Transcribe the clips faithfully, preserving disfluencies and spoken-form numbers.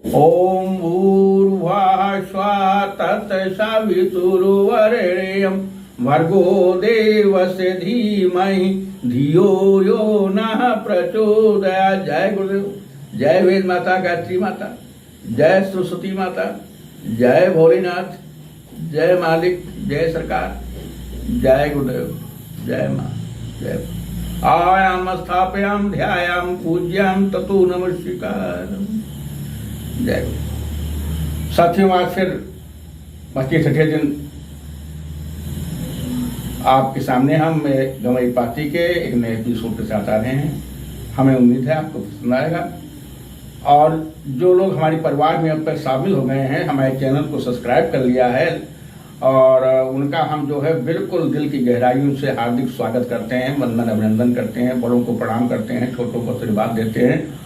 ॐ भूर्भुवः स्वः तत्सवितुर्वरेण्यं भर्गो देवस्य धीमहि धियो यो नः प्रचोदयात्। जय गुरुदेव, जय वेद माता, गायत्री माता, जय सरस्वती माता, जय भोलेनाथ, जय मालिक, जय सरकार, जय गुरुदेव, जय माँ, जय। आयाम स्थापयाम ध्यायाम पूज्याम ततो नमस्कार। जय गुरु। साथियों, आज फिर बाकी छठे दिन आपके सामने हम, ए, गंवई पाती के एक नए एपिसोड के साथ आ रहे हैं। हमें उम्मीद है आपको पसंद आएगा। और जो लोग हमारे परिवार में अब तक शामिल हो गए हैं, हमारे चैनल को सब्सक्राइब कर लिया है, और उनका हम जो है बिल्कुल दिल की गहराइयों से हार्दिक स्वागत करते हैं, वंदन अभिनंदन करते हैं, बड़ों को प्रणाम करते हैं, छोटों को आशीर्वाद देते हैं।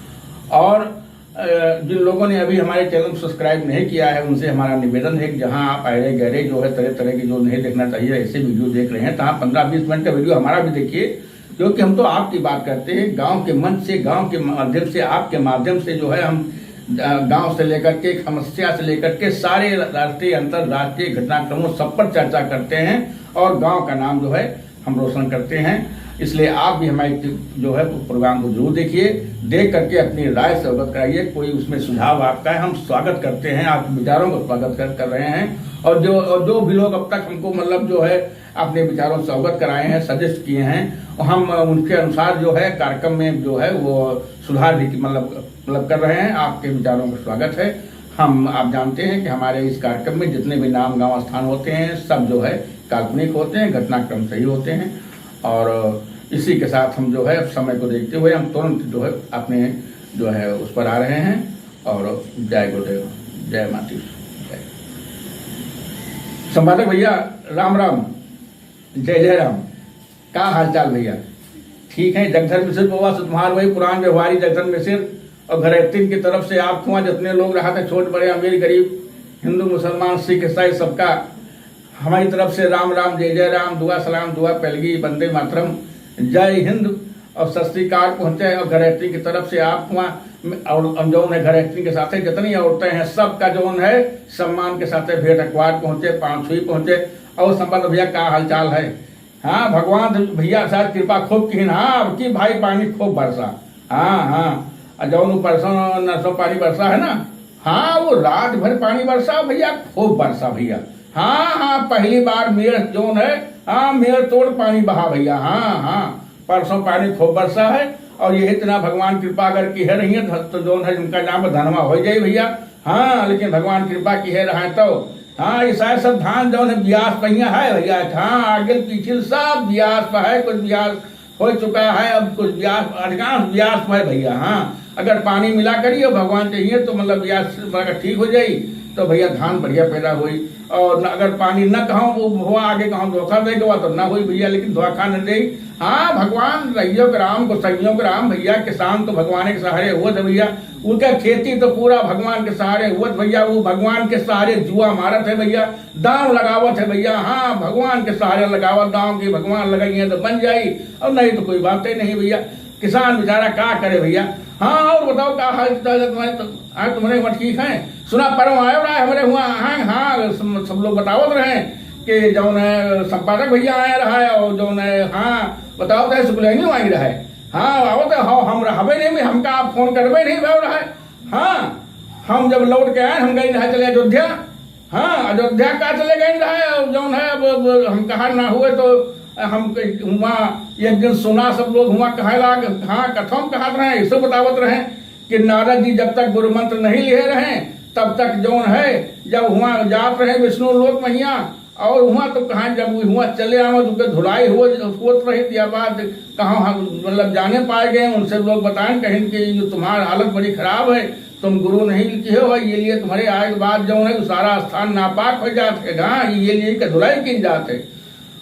और, अ, जिन लोगों ने अभी हमारे चैनल को सब्सक्राइब नहीं किया है, उनसे हमारा निवेदन है कि जहां आप अरे गहरे जो है तरह तरह की जो नहीं देखना चाहिए ऐसे वीडियो देख रहे हैं, तो आप पन्द्रह बीस मिनट का वीडियो हमारा भी देखिए, क्योंकि हम तो आपकी बात करते हैं, गांव के मंच से, गांव के माध्यम से, आपके माध्यम से जो है हम, अ, गांव से लेकर के, समस्या से लेकर के सारे राष्ट्रीय, अंतर्राष्ट्रीय घटनाक्रमों सब पर चर्चा करते हैं और गांव का नाम जो है हम रोशन करते हैं। इसलिए आप भी हमारे जो है प्रोग्राम को जरूर देखिए, देख करके अपनी राय से अवगत कराइए। कोई उसमें सुझाव आपका है, हम स्वागत करते हैं, आपके विचारों का स्वागत कर, कर रहे हैं। और जो, और जो भी लोग अब तक हमको मतलब जो है अपने विचारों से अवगत कराए हैं, सजेस्ट किए हैं, और हम उनके अनुसार जो है कार्यक्रम में जो है वो सुधार भी मतलब, मतलब कर रहे हैं। आपके विचारों का स्वागत है। हम, आप जानते हैं कि हमारे इस कार्यक्रम में जितने भी नाम, गांव, स्थान होते हैं, सब जो है काल्पनिक होते हैं, घटनाक्रम सही होते हैं। और इसी के साथ हम जो है समय को देखते हुए हम तुरंत जो है अपने जो है उस पर आ रहे हैं। और जय गुरुदेव, जय माती, जय। संपादक भैया, राम राम, जय जय राम। का हालचाल भैया? ठीक है, जगधर मिश्र बउआ से तुम्हार वही पुरान व्यवहारी जगधर मिश्र और घरैतिन की तरफ से आप खुआ जितने लोग रहा थे, छोट बड़े, अमीर गरीब, हिंदू मुसलमान सिख ईसाई, सबका हमारी तरफ से राम राम, जय जय राम, दुआ सलाम, दुआ पैलगी, वंदे मातरम, जय हिंद और सत श्री अकाल पहुँचे। और घरैतिन की तरफ से आप खुआ और हम जौन है घरैतिन के साथे जितनी औरतें हैं सबका जौन है सम्मान के साथे भेंट अखबार पहुँचे, पाँव छुई पहुँचे। और संपत भैया का हालचाल है? हाँ, भगवान भैया साहब कृपा खूब किहिन। हाँ, अब की भाई पानी खूब बरसा। हाँ, हाँ, और जौन उ परसों नरसों पानी बरसा है ना, हाँ, वो रात भर पानी बरसा भैया, खूब बरसा भैया। हाँ, हाँ, पहली बार मेड़ जौन है, हाँ, मेड़ तोड़ पानी बहा भैया। हाँ, हाँ, परसों पानी खूब बरसा है और यही इतना भगवान कृपा अगर किहे रही है तो जौन है उनका नाम धनवा हो जाए भैया। हाँ, लेकिन भगवान कृपा किहे रहा है तो। हाँ, ये सारे सब धान जौन है ब्यास पहिया है भैया। हाँ, आगे पीछे सब ब्यास पर है, कुछ ब्यास हो चुका है, अब कुछ ब्यास, अधिकांश ब्यास पर है भैया। हाँ, अगर पानी मिला करिए भगवान चाहिए तो मतलब ब्यास मतलब ठीक हो जाई, तो भैया धान बढ़िया पैदा होई। और न, अगर पानी न कहूँ वो हुआ आगे कहूँ धोखा दे के तो ना होई भैया, लेकिन धोखा न दे। हाँ, भगवान रहियो के राम, गोसाइयों के राम भैया, किसान तो भगवान के सहारे हुआ था भैया, उनका खेती तो पूरा भगवान के सहारे हुआ था भैया, वो भगवान के सहारे जुआ मारत है भैया, दांव लगावत है भैया। हाँ, भगवान के सहारे लगावत, दांव की भगवान लगाई है तो बन जाई, और नहीं तो कोई बात ही नहीं भैया। किसान बेचारा का करे भैया। हाँ, और बताओ का हाल चाल है तुम्हारे, तो, हाँ, तुम्हारे वहाँ ठीक है? सुना परम आयो रहा है हमारे हुआ, हाँ, हाँ, सब, सब लोग बतावत रहे कि जौन है संपादक भैया आए रहा है और जौन है, हाँ, बतावत है सुकुलैनी आई रहा है। हाँ, आवत है, हाँ, हम रहबे नहीं, हमका आप फोन करबे नहीं भाव रहा है। हाँ, हम जब लौट के आए, हम गए रहा चले अयोध्या। हाँ, अयोध्या का चले गए रहे, और जौन है, अब, अब हम कहा ना हुए तो हम क-, हुआ एक दिन सुना सब लोग हुआ कहे लाग, हाँ, कथम कहत रहे, ऐसे बतावत रहे कि नारद जी जब तक गुरु मंत्र नहीं लिए रहे, तब तक जौन है, जब हुआ जात रहे विष्णु लोक महिया, और हुआ तो कहाँ जब हुआ चले आवे तो उनके धुलाई हो, होत रही थी, या बाद कहाँ हम मतलब जाने पाए गए, उनसे लोग बताएं कहीं कि ये तुम्हारा हालत बड़ी खराब है, तुम गुरु नहीं किए हो, ये लिए तुम्हारे आए के बाद जौन है, वो सारा स्थान नापाक हो जात है। हाँ, ये लिए के धुलाई की जात है।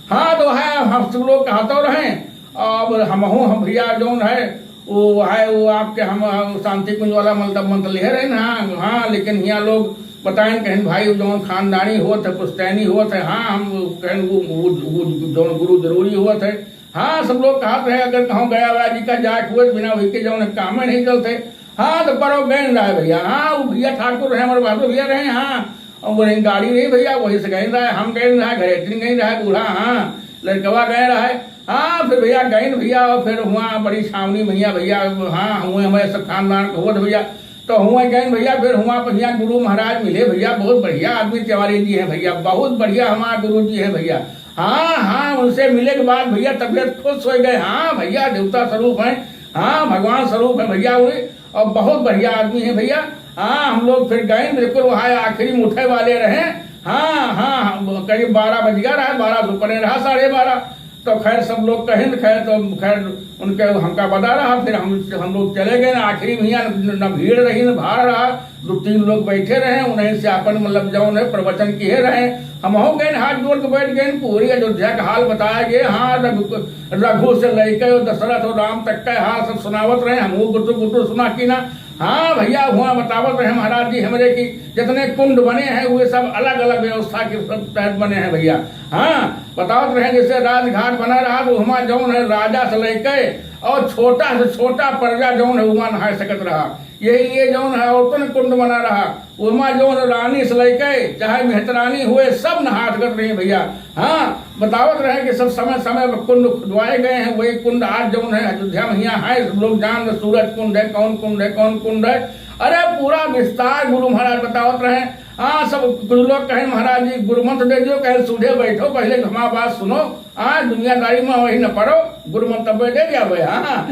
हाँ, तो है, हम सब लोग कहते रहे, अब हमहू हम भैया जौन है, वो है, वो आपके हम, हम शांति कुंज वाला मंत्र, मंत्र लिहे रहे ना। हाँ, लेकिन हियाँ लोग बताएं, कहें, "भाई, जौन खानदानी होत है, पुश्तैनी होत है।" हाँ, हम कहें, "वो, वो, वो जौन गुरु जरूरी होत है।" हाँ, सब लोग कहत रहे, अगर कहूँ गया वाला जी का जाए हुए, बिना वही के जौन है, कामे नहीं चलते। हाँ, तो परो गइन रहे भइया। हाँ, उ भइया ठाकुर रहे, हमरे बहादुर भइया रहे। हाँ, और वही गाड़ी रही भइया, वही से गइन रहे, हम गइन रहे, घरेतिन गइन रहे, बूढ़ा, हाँ, लड़कवा गए रहे। हाँ, फिर भइया गइन भइया, और फिर हुआँ बड़ी छावनी भइया, भइया, हाँ, हुआँ हमारे सब खानदान के होत भइया। तो हुआँ गइन भइया, फिर हुआँ पर हियाँ गुरु महाराज मिले भइया, बहुत बढ़िया आदमी तिवारी जी हैं भइया, बहुत बढ़िया हमारे गुरु जी हैं भइया। हाँ, हाँ, उनसे मिले के बाद भइया तबीयत खुश होइ गए। हाँ भइया, देवता स्वरूप हैं, हाँ, भगवान स्वरूप हैं भइया, उन्हें और बहुत बढ़िया आदमी है भइया। हाँ, हम लोग फिर गए, बिल्कुल वहाँ आखिरी में उठे वाले रहे। हाँ, हाँ, हाँ, करीब बारह बज गया रहा, बारह से ऊपर रहा, साढ़े बारह। तो खैर, सब लोग कहें, खैर, तो खैर, उनके हमका बता रहा, फिर हम, हम लोग चले गए। आखिरी में हियाँ न, न भीड़ रही, न भाड़ रहा, दो तीन लोग बैठे रहे, उन्हीं से अपन, मतलब, जौन है, प्रवचन किए रहे। हमहू गए, हाथ जोड़ के बैठ गए, पूरी अयोध्या का हाल बताया गया। हाँ, रघु, रघु से लेके और दशरथ और राम तक का हाल सब सुनावत रहे। हमहू गुटुर गुटुर सुना कि ना। हाँ भइया, हुआँ बतावत रहे महाराज जी हमरे कि जितने कुंड बने हैं, वे सब अलग-अलग व्यवस्था के सब तहत बने हैं भइया। हाँ, बतावत रहे, जैसे राजघाट बना रहा, तो हुआँ जौन है, राजा से लेके और छोटा से छोटा प्रजा जौन है, हुआँ नहाए सकत रहा। यही लिए जौन है, औरतन कुंड बना रहा, उमा जौन रानी से लेके चाहे मेहतरानी हुए, सब नहा सकत रही भइया। हाँ, बतावत रहे कि सब समय समय पर कुंड खुदवाए गए हैं। वही कुंड आज जौन है, अयोध्या में हियाँ है, सब लोग जान रहे, सूरज कुंड है, कौन कुंड है, कौन कुंड है। अरे, पूरा विस्तार गुरु महाराज बतावत रहे। हाँ, सब कुछ लोग कहे, "महाराज जी, गुरु मंत्र दे दियो," कहे, "सूझे बैठो, पहले हमार बात सुनो।" हाँ, दुनियादारी में वही न पड़ो, गुरु मंत्र दे दिया भाई। हाँ,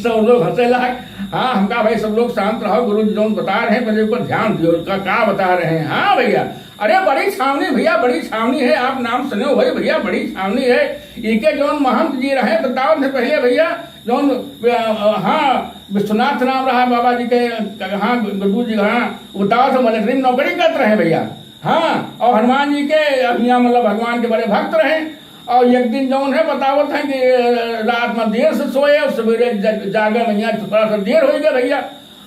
सब लोग हँसे लाग। हाँ, हमका भाई, सब लोग शांत रहो, गुरु जी जौन बता रहे हैं, पहले ऊपर ध्यान दियो, का, का बता रहे हैं। हाँ भइया, अरे, बड़ी छावनी भइया, बड़ी छावनी है, आप नाम सुने हो भाई भइया, बड़ी छावनी है। इके जौन महंत जी रहे, बताओ थे पहले भइया, जौन, अ, हाँ, विश्वनाथ नाम रहा बाबा जी के, हाँ, गुड्डू जी, हाँ, बताओ थे, मिलिट्री में नौकरी करत रहे भइया। हाँ, और हनुमान जी के, अब हियाँ, मतलब, भगवान के बड़े भक्त रहे। और एक दिन जौन है, बतावत है कि, अ, रात में देर से सोए और सवेरे ज-, जागे में हियाँ थोड़ा सा देर होइ गया भइया।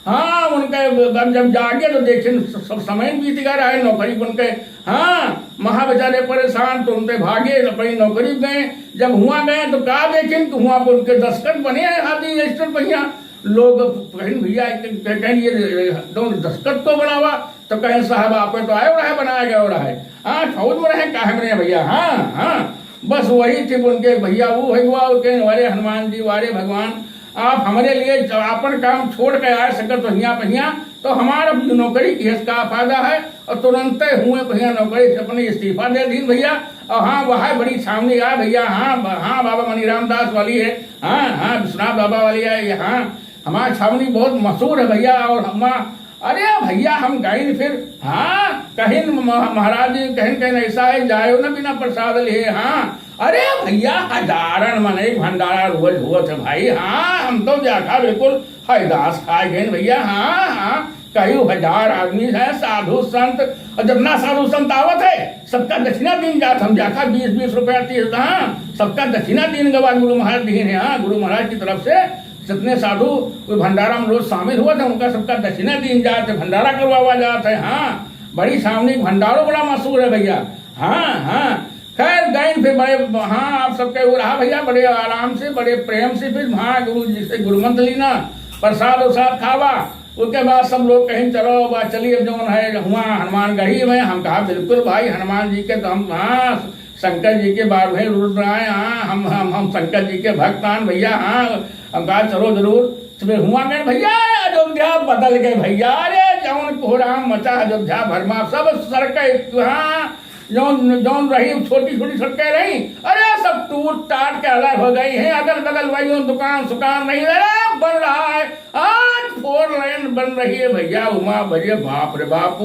हाँ, उनके, जब, जब जागे तो देखे सब समय बीत गया रहे, नौकरी उनके, हाँ, महा बेचारे परेशान, तो उनके भागे, अपनी नौकरी गए। जब हुआँ गए तो का देखे कि हुआँ पर उनके दस्तखत बने हैं, हाथी रजिस्टर पर हियाँ। लोग कहें, "भइया, क-, क-, कहें, ये, ये, दो दस्तखत तो बनावा।" तो कहें, "साहब, आपे तो आयो रहे, बनाया गयो रहे। हाँ, फौज में रहे, काहे में रहे भइया?" हाँ, हाँ, बस वही थी उनके भइया, वो है हुआ, वो कहें, "वारे हनुमान जी, वारे भगवान, आप हमरे लिए जब आपन काम छोड़ के आए सकत हो हियाँ पे हियाँ, तो हमारा नौकरी की का फायदा है?" और तुरंते हुए भइया नौकरी से अपने इस्तीफा दे दीन भइया। और हाँ, वह है बड़ी छावनी है भइया, हाँ, ब-, हाँ, बाबा मनीराम दास वाली है, हाँ, हाँ, विश्वनाथ बाबा वाली है, ये हाँ, हमार छावनी बहुत मशहूर है भइया। और हम, अरे भइया, हम गइन फिर, हाँ, कहिन म-, महाराज जी कहिन, कहिन ऐसा है, जायो ना बिना प्रसाद लिए, हाँ। अरे भइया, हजारन मनई भंडारा रोज होत है भाई, हाँ, हम तो देखा बिल्कुल हैदास खाए गइन भइया, हाँ, हाँ, कई हजार आदमी है, साधु संत, और जितना साधु संत आवत है, सबका दक्षिणा दीन जात, हम देखा बीस बीस रुपया, तीस, हाँ, सबका दक्षिणा दीन गवा गुरु महाराज दीन है, हाँ, गुरु महाराज की तरफ से जितने साधु वो भंडारा में रोज शामिल हुआ था, उनका सबका दक्षिणा दीन जात है, भंडारा करवावा जात है। हाँ, बड़ी छावनी भंडारो बड़ा मशहूर है भइया। हाँ, हाँ, खैर गइन फिर बड़े, हाँ, आप सबके वो रहा भइया, बड़े आराम से, बड़े प्रेम से फिर वहाँ गुरु जी से गुरु मंत्र लीना, प्रसाद उसाद खावा। उसके बाद सब लोग कहिन, "चलो, अब चलिए, जौन है, हुआँ हनुमानगढ़ी में।" हम कहा, "बिल्कुल भाई, हनुमान जी के तो हम, हाँ, शंकर जी के बारहवें रुद्र आए, हाँ, हम, हम, हम शंकर जी के भक्त आन भइया, हाँ।" हम कहा, "चलो जरूर।" तो फिर हुआँ गए भइया, अयोध्या बदल गए भइया। अरे, जौन कोहराम मचा अयोध्या भर में, सब सड़कें, हाँ, जौन, जौन रही, छोटी छोटी सड़कें रही, अरे, सब टूट टाट के अलग हो गई हैं। अगल बगल वही दुकान सुकान नहीं, अरे, बन रहा है, आज फोर लेन बन रही है भइया, उमा भइया, बाप रे बाप,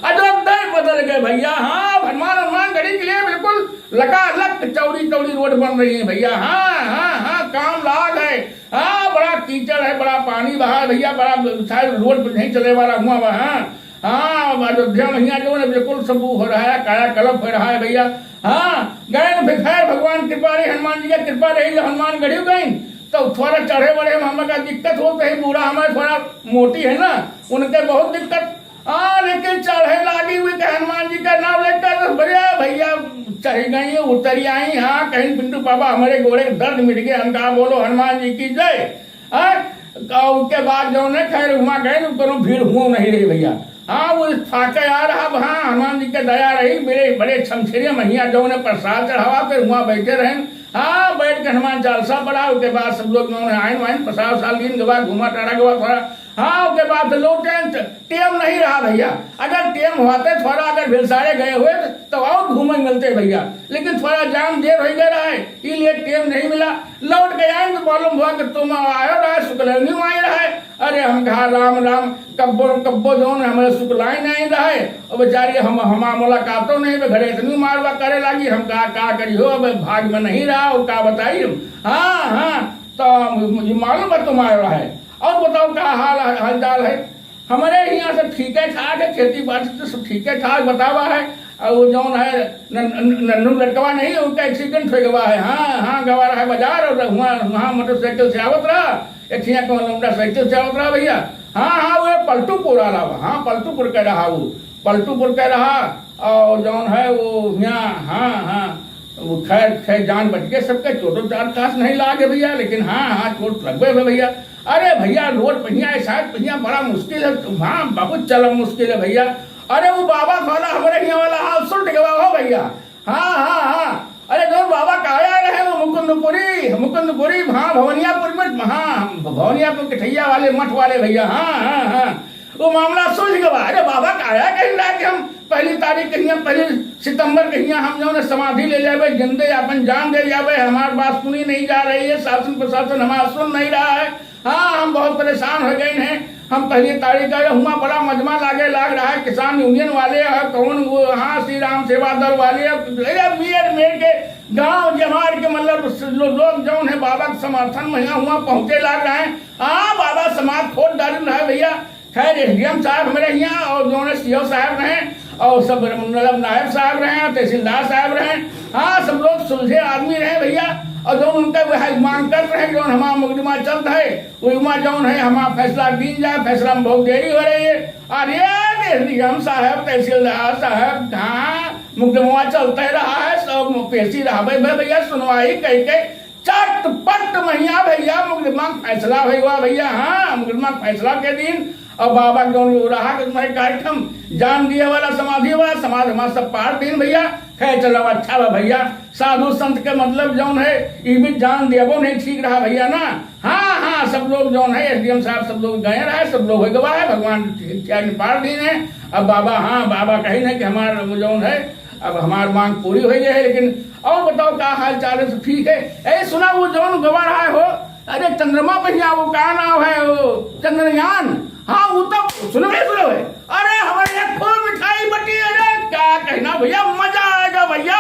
अयोध्या ही बदल गए भइया। हाँ, हनुमान, हनुमानगढ़ी के लिए बिल्कुल लकालक चौड़ी चौड़ी रोड बन रही है भइया। हाँ, हाँ, हाँ, काम लाग है। हाँ, बड़ा कीचड़ है, बड़ा पानी बहा है भइया, बड़ा शायद रोड पर नहीं चले वाला हुआ हुआ। हाँ, हाँ, अब अयोध्या में हियाँ जो है बिल्कुल सब हो रहा है, कायाकल्प हो रहा है भइया। हाँ, गए फिर खैर भगवान कृपा रही, हनुमान जी का कृपा रही, जब हनुमानगढ़ी गए तो थोड़ा चढ़े बढ़े में हमका दिक्कत होत है, बूढ़ा हमारे थोड़ा मोटी है ना, उनके बहुत दिक्कत। आ, लेकिन चढ़े लागी हुई के हनुमान जी का नाम लेकर, बड़े भइया चढ़ गई, उतर आई। हाँ, कहिन पिंटू बाबा, हमरे गोड़े के दर्द मिट गए। हम कहा, "बोलो हनुमान जी की जय।" हाँ, का उसके बाद जौन है, खैर, हुआं गए न, कोनो भीड़ हुआं नहीं रही भइया। हाँ, वो थाके आ रहा, हाँ, हनुमान जी के दया रही, बड़े, बड़े छमछेरे महिया जौन है प्रसाद चढ़ावा, फिर हुआं बैठे रहेन। हाँ, बैठ के हनुमान चालीसा पढ़ा, उसके बाद सब लोग जौन है आइन वाइन, प्रसाद उसाद लीन गवा, घूमा टहरा गवा थोड़ा। हाँ, उसके बाद से लौटेन, टेम नहीं रहा भइया। अगर टेम होते थोड़ा, अगर भिलसारे गए होइत, तो और घूमे मिलते भइया, लेकिन थोड़ा जाम देर होइ गए रहा है, इसीलिए टेम नहीं मिला। लौट के आएन तो मालूम हुआ कि तुम आयो रहा, सुकलैनी आए रहा है। अरे हम कहा, "राम राम, कब्बो कब्बो जौन हमरे सुकलाइन आए रहा है।" अब बेचारी हम, हमार मुलाकातो नहीं, बे घरे इतनी मारवा करे लागी, हम कहा, "का करी हो, अब भाग में नहीं रहा और का बताई हम।" हाँ, हाँ, तो ये मालूम है तुम आए रहा है। और बताओ का हाल, हाल चाल है? हमरे हियाँ सब ठीके ठाक है, खेती बाड़ी तो सब ठीके ठाक बतावा है। और वो जौन है न-, न-, नन्नू लड़कवा नहीं, उनका एक्सीडेंट होइ गवा है। हाँ, हाँ, गवा रहा है बाजार और हुआं, हुआं मोटरसाइकिल से आवत रहा, एक ठिया कौन लौंडा साइकिल से आवत रहा भइया। हाँ, हाँ, वो पलटूपुर वाला बा, हाँ, पलटूपुर के रहा वो, पलटूपुर के रहा। और जौन है वो हियाँ, हाँ, हाँ, वो खैर, खैर जान बच गए सबके, चोटो चार खास नहीं लागे भइया, लेकिन हाँ, हाँ, चोट लगबे है भइया। अरे भइया, रोड पहिया है, साइड पहिया बड़ा मुश्किल है, हाँ, बहुत चलम मुश्किल है भइया। अरे वो बाबा वाला हमरे हियाँ वाला, हाँ, सुल्ट गवा हो भइया। हाँ, हाँ, हाँ। अरे जौन बाबा का आया रहे वो मुकुंदपुरी, मुकुंदपुरी, हाँ, भवनियापुर में, हाँ, भवनियापुर के ठैया वाले, मठ वाले भइया, हाँ, हाँ, हाँ। वो मामला सुलझ गवा। अरे बाबा का आया कहीं रहा कि हम पहली तारीख कहिया, पहली सितंबर कहिया हम जौन है समाधि ले लेबे, जिंदे अपन जान दे जाबे, हमार बात सुनी नहीं जा रही है, शासन प्रशासन हमारा सुन नहीं रहा है। हाँ, हम बहुत परेशान हो गए हैं। हम पहली तारीख का हुआं बड़ा मजमा लागे लाग रहा है, किसान यूनियन वाले हैं, कौन वो, हाँ, श्री राम सेवा दल वाले हैं। अरे मेर मेर के गांव जमार के मतलब लो-, लोग जौन है बाबा के समर्थन में यहाँ हुआं पहुँचे लाग रहे हैं। हाँ, बाबा समाज खोट डाल रहा है भइया। खैर, एसडीएम साहब हमरे हियाँ और जौन है सीओ साहब रहे और सब मतलब नायब साहब रहे, तहसीलदार साहब रहे, हाँ, सब लोग सुलझे आदमी रहे भइया। और जौन उनका वह मांग करत रहे, जौन हमार मुकदमा चलत है, वो हुआं जौन है हमार फैसला दीन जाए, फैसला में बहुत देरी हो रही है। अरे एसडीएम साहब, तहसीलदार साहब, हाँ, मुकदमा चलते रहा है, सब पेशी रहबे भे भइया, सुनवाई कई के चटपट महिया भइया, मुकदमा फैसला भइवा भइया, हाँ, मुकदमा फैसला के दिन। और बाबा के जौन वो रहा कि तुम्हारे कार्यक्रम जान दिए वाला, समाधि वाला, समाज हमार सब पार दिन भइया। खैर चलो, अच्छा बा भइया, साधु संत के मतलब जौन है, ई भी जान दियाबो नहीं ठीक रहा भइया ना। हाँ, हाँ, सब लोग जौन है, एसडीएम साहब सब लोग गए रहे, सब लोग हो गवा है, भगवान ठीक ठाक निपार दिन है। अब बाबा, हाँ, बाबा कही ना कि हमार वो जौन है, अब हमार मांग पूरी हो गई है, लेकिन और बताओ का हाल चाल है, सब ठीक है? ए, सुना वो जौन गवा रहा है हो, अरे चंद्रमा पहिया, वो का नाम है वो, चंद्रयान, हाँ, वो तो सुनबे, सुनबे, अरे हमारे यहाँ खूब मिठाई बटी, अरे क्या कहना भइया, मजा आएगा भइया।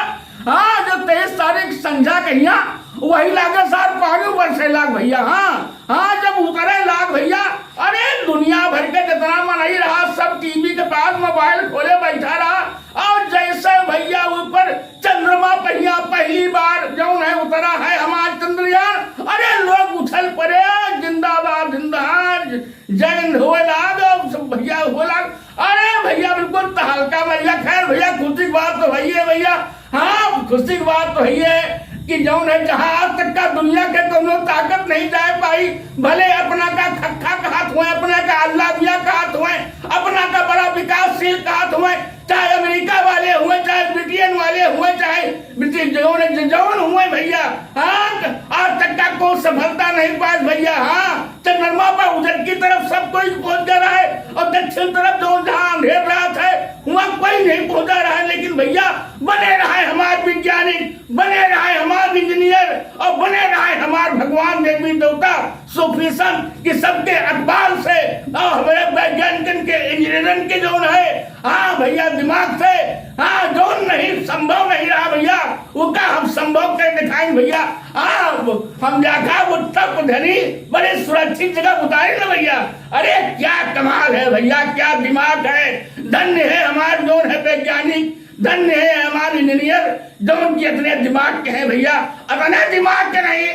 हाँ, जो तेईस तारीख संझा कहिया, वही लागे सार पानी बरसे लाग भइया। हाँ, हाँ, जब उतरे लाग भइया, अरे दुनिया भर के जितना मनई रहा, सब टीवी के पास मोबाइल खोले बैठा रहा। और जैसे भइया ऊपर चंद्रमा पहिया पहली बार जौन है उतरा है हमार चंद्रयान, अरे लोग उछल पड़े, जिंदाबाद, जिंदाबाद, जय हिंद होए लाग, सब भइया होए लाग। अरे भइया बिल्कुल तहलका मरिया। खैर भइया, खुशी की बात तो भइया, भइया, हाँ, खुशी की बात तो भइया कि जौन है जहाँ आज तक का दुनिया के कौनो ताकत नहीं जाए पाई, भले अपना का खक्खा कहत हुए, अपना का अल्लाह मियाँ कहत हुए, अपना का बड़ा विकासशील कहत हुए, चाहे अमेरिका वाले हुए, चाहे ब्रिटेन वाले हुए, चाहे ब्रिटिश जौन, जौन हुए भइया, हाँ, आज तक का कोई सफलता नहीं पाए भइया। हाँ, चंद्रमा पर उधर की तरफ सब कोई पहुंच गया है और दक्षिण तरफ जो जहाँ अंधेर रात है वहाँ कोई नहीं पहुंचा रहा है। लेकिन भइया बने रहे हमारे वैज्ञानिक, बने रहे हमारे इंजीनियर और बने रहे हमारे भगवान देवी देवता, सूफी संत कि सबके अखबार से और हमारे वैज्ञानिकन के, इंजीनियरन के जौन है, हाँ भइया, दिमाग से, हाँ, जौन नहीं संभव नहीं रहा भइया, उका हम संभव कर दिखाएं भइया। हाँ, हम जाखा वो तप धनी बड़े सुरक्षित जगह उतारे ना भइया। अरे क्या कमाल है भइया, क्या दिमाग है। धन्य है हमारे जौन है वैज्ञानिक, धन्य है हमारे इंजीनियर, जौन कि इतने दिमाग के हैं भइया, इतने दिमाग के नहीं।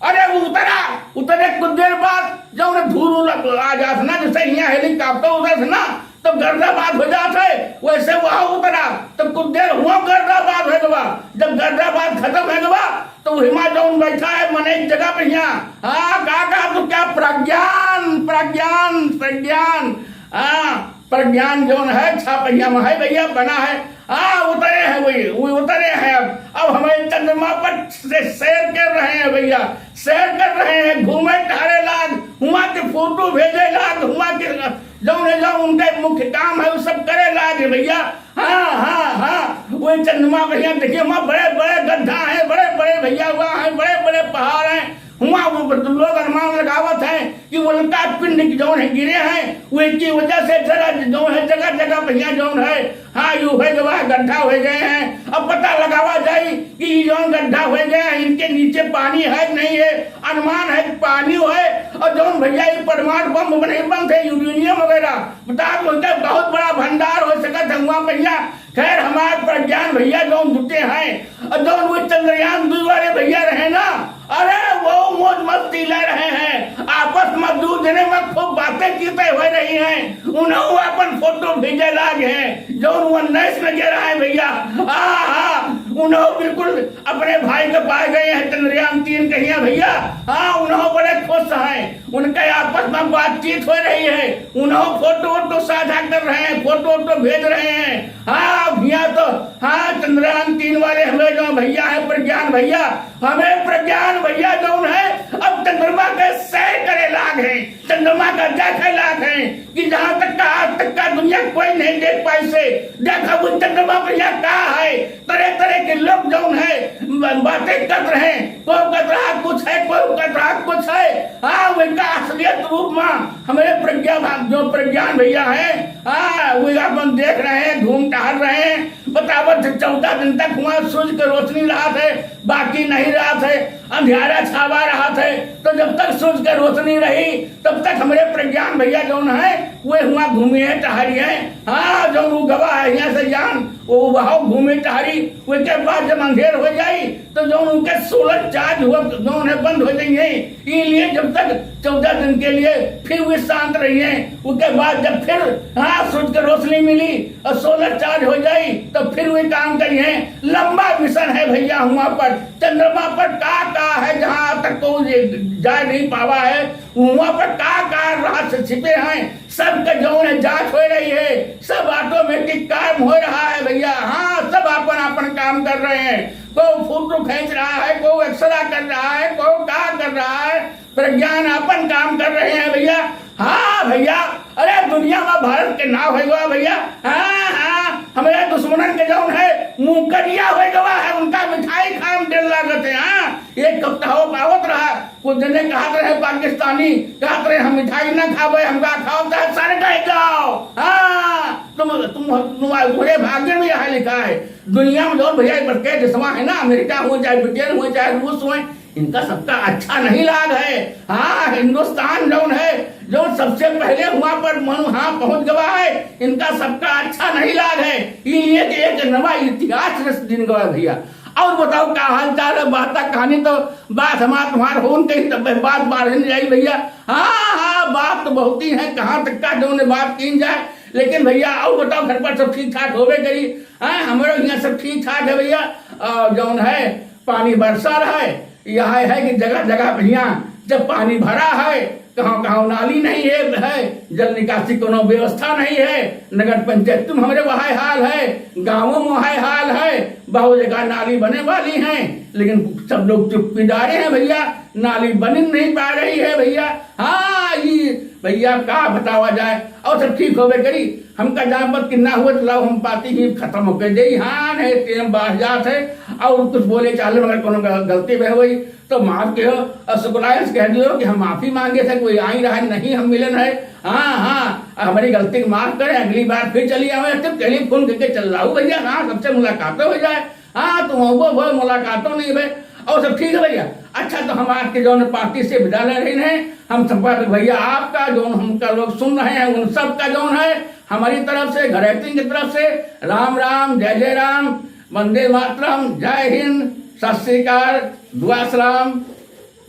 अरे वो उतरा, उतरे कुछ देर बाद जौन धूल उल आ जात ना, जैसे यहाँ हेलीकॉप्टर उतरत ना, तो गर्दा बात हो जात है। वैसे वहाँ उतरा, तो कुछ देर हुआ गर्दाबाद होइ गवा। जब गर्दाबाद खतम होइ गवा, तो वही मा जौन बैठा है मने एक जगह पे हियाँ, हाँ, का कहा तू, क्या प्रज्ञान, प्रज्ञान, प्रज्ञान, हाँ, प्रज्ञान जौन है छह पहिया मा है भइया, बना है, हाँ, उतरे हैं वही, वही उतरे हैं। अब, अब हमें चंद्रमा पर से सैर कर रहे हैं भइया, सैर कर रहे हैं, घूमे टहरे लाग, हुआँ के फोटो भेजे लाग, हुआँ के जौन है, जौन उनके मुख्य काम है, वो सब करे लागे भइया। हाँ, हाँ, हाँ, वो चंद्रमा भइया, देखिए, वहाँ बड़े बड़े गड्ढा हैं, बड़े बड़े भइया, वहाँ हैं, बड़े बड़े पहाड़ हैं, वहाँ वो लोग अनुमान लगावत हैं कि वो उल्का पिंड की जौन है गिरे हैं, वो इनकी वजह से जरा जौन है, जगह जगह भइया जौन है, हाँ, यू होइ गवा है, गड्ढा होइ गए हैं। अब पता लगावा जाई कि ई जौन गड्ढा होइ गए हैं, इनके नीचे पानी है कि नहीं है, अनुमान है कि पानी है। और जौन भइया ई परमाणु बम नहीं बनते, यूरेनियम वगैरह, बता दो, उनका बहुत बड़ा भंडार होइ सकत है हुआँ भइया। खैर, हमार प्रज्ञान भइया जौन जुटे हैं, और जौन वो चंद्रयान दू वाले भइया रहे ना, अरे वो मौज मस्ती ले रहे हैं। आपस मा दू जने मा खूब बातें चीतें होइ रही हैं। उन्हों अपन फोटो भेजे लाग हैं, जौन वो उन्नीस मा गिरा है भइया। हाँ, हाँ, उन्हों बिल्कुल अपने भाई के पाए गए हैं चंद्रयान तीन कहिया भइया। हाँ, उन्हों बड़े खुश हैं, उनके आपस मा बातचीत होइ रही है, उन्हों फोटो वोटो साझा कर रहे हैं, फोटो वोटो भेज रहे हैं। हाँ, भइया तो, हाँ, चंद्रयान तीन वाले हमें जो भइया है प्रज्ञान भइया, हमें प्रज्ञान भइया जौन है, अब चंद्रमा के सैर करे लाग हैं, चंद्रमा का देखे लाग हैं कि जहाँ तक का आज तक का दुनिया कोई नहीं देख पाई से। देखा वो चंद्रमा भइया का है, तरह तरह के लोग जौन है ब-, बातें कर रहे हैं, कोई कर रहा कुछ है, कोई कर रहा कुछ है। हाँ, उनका असलियत रूप मा हमारे प्रज्ञा भा-, जो प्रज्ञान भइया हैं, हाँ, वो अपन देख रहे हैं, घूम टहल रहे हैं। बतावत है, चौदह दिन तक हुआँ सूरज के रोशनी रहत है, बाकी नहीं रहत है, अंधियारा छावा रहत है। तो जब तक सूरज के रोशनी रही, तब तक हमरे प्रज्ञान भइया जौन है, वे हुआँ घूमिए टहरिए। हाँ, जौन उ गवा है हियाँ से जान, वो वहाँ घूमे टहरी। ओके बाद जब अंधेर होइ जाई, तो जौन उनके सोलर चार्ज हुआ, जौन है, बंद होइ जाइए। इलिए जब तक चौदह दिन के लिए फिर वे शांत रहिए, उसके बाद जब फिर, हाँ, सूरज के रोशनी मिली और सोलर चार्ज होइ जाई, तो फिर वे काम करिए। लंबा मिशन है भइया, हुआँ पर चंद्रमा पर का का है, जहाँ तक को ये जा नहीं पावा है, हुआँ पर का का रहस्य छिपे हैं, सबके जौन है जाँच होइ रही है, सब ऑटोमेटिक काम होइ रहा है भइया। हाँ, सब आपन आपन काम कर रहे हैं, कोई फोटो खींच रहा है, कोई एक्सरा कर रहा है, कोई का कर रहा है, प्रज्ञान आपन काम कर रहे हैं भइया। हाँ भइया, अरे दुनिया मा भारत के नाव है हुआ भइया। हाँ, हाँ, हमारे दुश्मनन के जौन है मुँह करिया होइ गवा है, उनका मिठाई खाए मा देर लागत है। हाँ, एक कप तो हवा पावत रहा, कुछ जने कहत रहे पाकिस्तानी, कहत रहे हम मिठाई ना खाबे, हमका खाओ चाहे सर कह जाओ। हाँ, तुम, तुम, तुम्हारे भाग्य में यहाँ लिखा है। दुनिया मा जौन भइया बड़के देशवा है ना, अमेरिका होइ चाहे ब्रिटेन होइ चाहे रूस होइ, इनका सबका अच्छा नहीं लाग है। हाँ, हिंदुस्तान जौन है, जौन सबसे पहले हुआँ पर मन, हाँ, पहुँच गवा है, इनका सबका अच्छा नहीं लाग है। इलिए कि एक नवा इतिहास रच दिन गवा है भइया। और बताओ का हाल चाल है, बात कहानी तो, बात हमार तुम्हार होन कहीं तब बात बाढ़ नहीं जाई भइया। हाँ, हाँ, बात तो बहुत ही है, कहाँ तक का जौन है बात कीन जाए। लेकिन भइया, और बताओ, घर पर सब ठीक ठाक होबे करी? हाँ, हमरो हियाँ सब ठीक ठाक है भइया। और जौन है, पानी बरसा रहा है, यह है कि जगह जगह भइया जब पानी भरा है, कहाँ कहाँ नाली नहीं है, है, जल निकासी कोनो व्यवस्था नहीं है। नगर पंचायत तुम हमरे वहाँ हाल है, गाँवों में वहाँ हाल है, बहुत जगह नाली बने वाली हैं, लेकिन सब लोग चुप्पी डारे हैं भइया, नाली बन नहीं पा रही है भइया। हाँ, ये भइया का बतावा जाए, और सब ठीक होबे करी। हमका जान पत कि ना हुए तो लाओ हम पाती ही खतम होके जाई। हाँ, नहीं टेम बाढ़ जात है और कुछ बोले चाले मगर कोनो गल-, गलती भे होई तो माफ कियो। और शुक्राया से कह दियो कि हम माफी मांगे थे, कोई आई रहा नहीं, हम मिलन है। हाँ, हाँ, हमारी गलती को माफ करें, अगली बार फिर चली आवे। तो टेलीफोन करके चल रहा हूँ भइया, हाँ, सबसे मुलाकात हो जाए। हाँ, तो वो, वो मुलाकातों नहीं भे, और सब ठीक है भइया। अच्छा, तो हम आज के जौन पाती से विदा ले रहे हैं, हम संपादक भइया आपका, जौन हमका लोग सुन रहे हैं, उन सब का जौन है, हमारी तरफ से, घर एक्टिंग की तरफ से राम राम, जय जय राम, वंदे मातरम, जय हिंद, सत श्री अकाल, दुआ सलाम,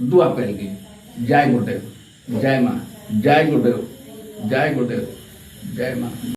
दुआ पहलगी। जय गुरुदेव, जय माँ, जय गुरुदेव, जय गुरुदेव, जय माँ।